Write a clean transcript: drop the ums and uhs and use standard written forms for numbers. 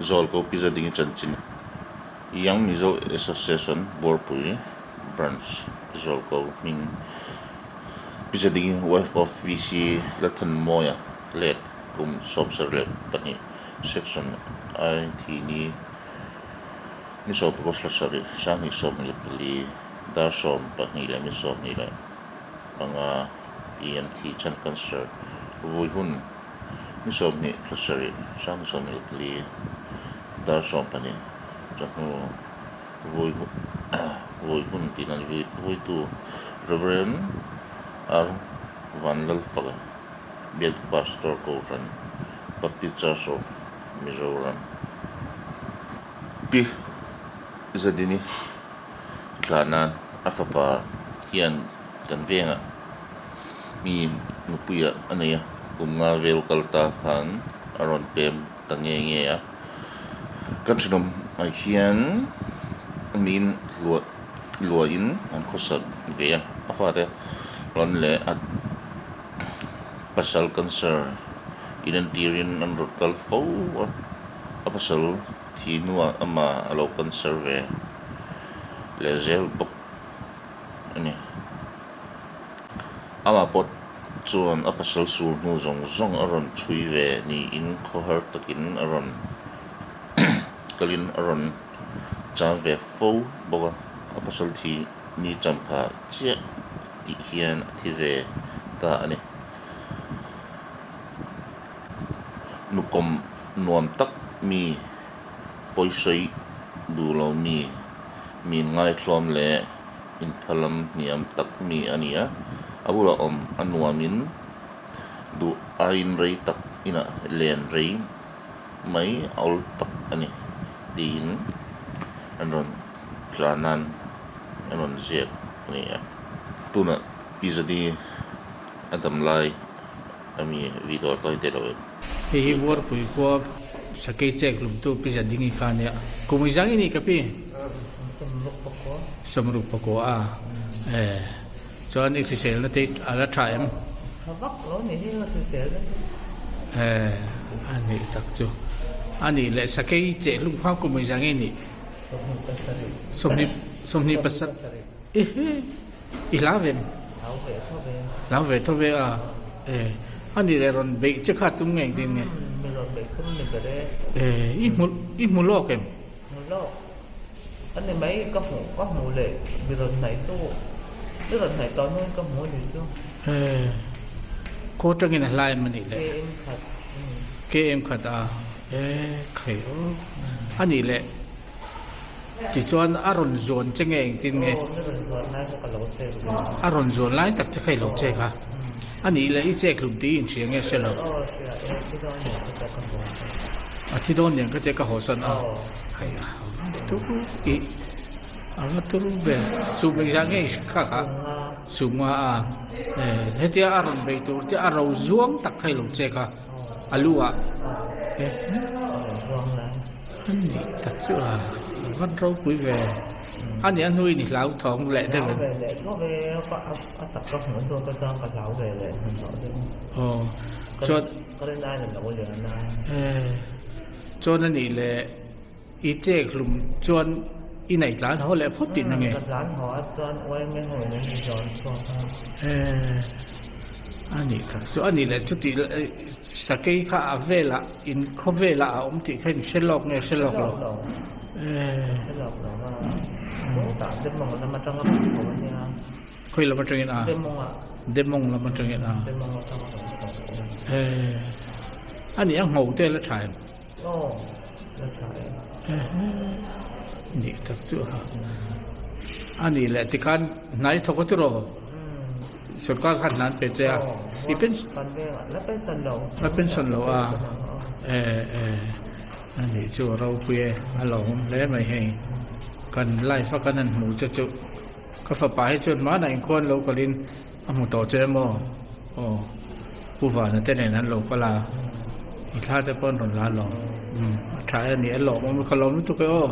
Zawlko Pi Zadingi chanchin Young Mizo Association Buarpui Branch Zawlko hming Pi Zadingi wife of PC Lalthanmawia late kum 72 Section I thi ni ni 10 thla sarih 2024 dar 12 leh ni 25 PM thi chan cancer vui hun ni 20 thla sarih 2024 dar 12 chawhnu vui vui hun tih nan vuitu Rev. R Vanlalfaka Bialtu Pastor Kohhran Baptist Church of Mizoram. Pi Zadini thlah nan a fapa hian kan vengah mi nupuiah a nei a, kum nga vel kal ta khan a rawn pem ta nge nge a. Kan thenawm ah hian miin luah luahin an khawsak ve a, a fate rawn leh a pasal cancer inentirin an rawn kal fo a, a pasal thi hnuah amah a lo cancer ve leh zel bawk a ni. Amah pawh chuan a pasal sur hnu zawng zawng a rawn chhui ve niin khawhar takin a rawn kalin a rawn chang ve fo bawk a, a pasal thi ni champha chiah tih hian a thi ve ta a ni. Nukawm nuam tak mi pawisawi duh lo mi, mi ngaithlawm leh inphalam hniam tak mi a ni a, a bulah awm a nuamin duh aiin rei tak inah len rei mai awl tak a ni tiin an rawn tlan nan an rawn ziak a ni a. Tunah Pi Zadi a dam lai a mi video tawi te lo en. Hei hi Buarpui khua Sakei chek hlumtu Pi Zadingi kha a nia. Kum i zang i nih ka pi? Sawmruk pakua. Sawmruk pakua a. E. Chuan i hriselna te a la tha em? Tha vak lo ni hi la hriselna te. E. A nih tak chu. A nih leh Sakei cheh hlum kha kum i zang i nih? 27. 20 27. Ehe. I hlau ve em? Hlau ve tho ve. Hlau ve tho ve a. E, a nih leh rawn beih che kha tum ngei engtin nge? Mi rawn beih tum ni ber e. E, i hmu, i hmu lawk em? Hmu lawk. A ni mai, ka hmuh, ka hmuh leh mi rawn hnaih chu, mi rawn hnaih tawh hnuin ka hmu a ni chu. E, khaw tangin a hla em a nih leh? KM khat a ni. KM khat a, e, khai aw. A nih leh. Tichuan a rawn zuan che nge engtin nge? A rawn zuan lai tak che kha i lo chek a. A nih leh i chek hlum tih i inhria nge hre lo. A thi dawn lian ka tia ka hawsan a. Khai a tur i a va tur ber. Chum engzah nge i kha kha? Chum nga a. Hetia a rawn bei tur te a ro zuang tak kha i lo chek a. A lu ah. A nih tak chu a van ropui ve. A nih a hnuin i hlau thawng leh deuh em? Hlau ve leh tho ve a tak ka hmuh chuan ka chuan ka hlau ve leh hmanhmawh deuh. Aw chuan Ka rin aiin a lo lian a. Chuan a nih leh i chek hlum chuan i neih tlan haw leh phawt tihna nge? Ka tlan haw a chuan uaime ho in an zawn chhuak a. A nih tak chu a nih leh chutih Sakei kha a velah in khawvelah a awm tih kha in hre lawk nge hre lawk lo? Hre lawk lo. Hre lawk lo a. Kawngtah Demong lam atanga rawn chho a nia. Khawi lam atangin a? Demong ah. Demong lam atangin a. Demong atanga rawn chho a nia. A nih a ngho te la tha em? Aw, la tha em. Nih tak chu a. A nih leh tikhan hnai thawk a tiraw? Sorkar khan hlan pe che a. I la pension lo. La pension lo a. E e a nih chu a ropui e a lawmawm hle mai hei. Kan life a kan han hmuh che chu ka fapa hi chuan mahna inkhuan lo kalin a hmu tawh che emaw aw Pu Vana te nen an lo kal a i thla te pawh an rawn la alawm. A tha e a nih a lawmawm ka lawm lutuk e aw.